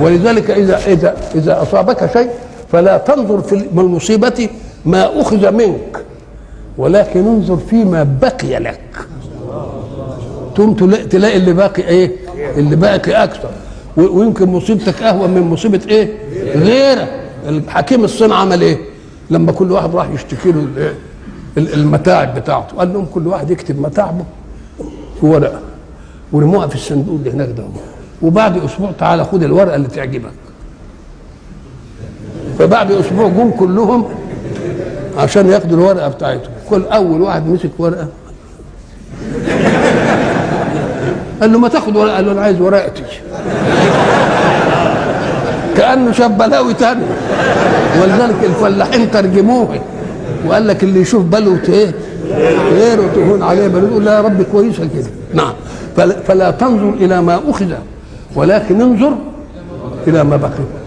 ولذلك اذا اصابك شيء فلا تنظر في المصيبة ما اخذ منك، ولكن انظر فيما بقي لك. تقوم تلاقي اللي باقي ايه؟ اللي باقي اكثر. ويمكن مصيبتك اهون من مصيبة ايه؟ غيرك. الحكيم الصين عمل ايه؟ لما كل واحد راح يشتكي له المتاعب بتاعته، قال لهم كل واحد يكتب متاعبه في ورقة ورموها في الصندوق اللي هناك ده، وبعد اسبوع تعالى خد الورقة اللي تعجبك. فبعد اسبوع جم كلهم عشان ياخدوا الورقة بتاعتهم. كل اول واحد مسك ورقة قال له ما تاخد ورقة، قال له انا عايز ورقتي. كانه شاف بلاوي تاني. ولذلك الفلاحين ترجموه وقال لك اللي يشوف بلوه ايه غيره تهون عليه بلوه، يقول لا يا رب كويسة كده. نعم. فلا تنظر الى ما اخذ، ولكن انظر الى ما بقي.